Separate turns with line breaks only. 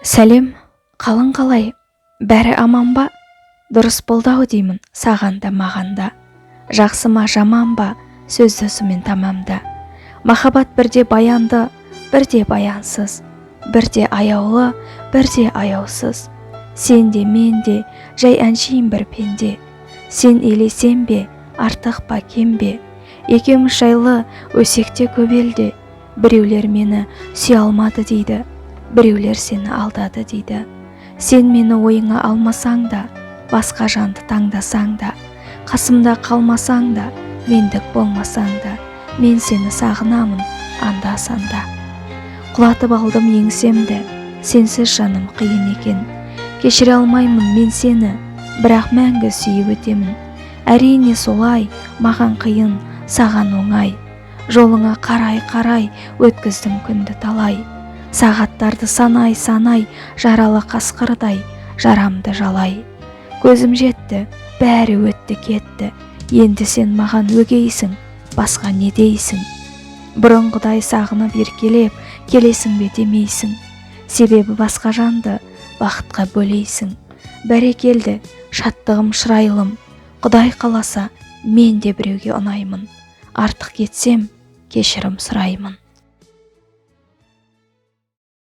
Сәлем, қалың қалай, бәрі аман ба? Дұрыс болды-ау деймін саған да, маған да. Жақсы ма, жаман ба, сөзді осымен тамамда. Махаббат бірде баянды, бірде баянсыз, бірде аяулы, бірде аяусыз. Сен де, мен де жай әншейін бір пенде. Сен елесен бе, артық па, кем бе? Екеуміз жайлы өсекте көп елде. Біреулер мені сүйе алмады дейді, біреулер сені алдады дейді. Сен мені ойыңа алмасаң да, басқа жанды таңдасаң да, қасымда қалмасаң да, мендік болмасаң да, мен сені сағынамын анда-санда. Құлатып алдым еңсемді, сенсіз жаным қиын екен. Кешіре алмаймын мен сені, бірақ мәңгі сүйіп өтемін. Әрине солай, маған қиын, саған оңай. Жолыңа қарай-қарай өткіздім күнді талай. Сағаттарды санай-санай, жаралы қасқырдай жарамды жалай. Көзім жетті, бәрі өтті кетті. Енді сен маған өгейсің, басқа не дейсің? Бұрынғыдай сағынып еркелеп, келесің бе демейсің. Себебі басқа жанды бақытқа бөлейсің. Бәрекелді, шаттығым шырайлым. Құдай қаласа, мен де біреуге ұнаймын. Артық кетсем, кешірім сұраймын.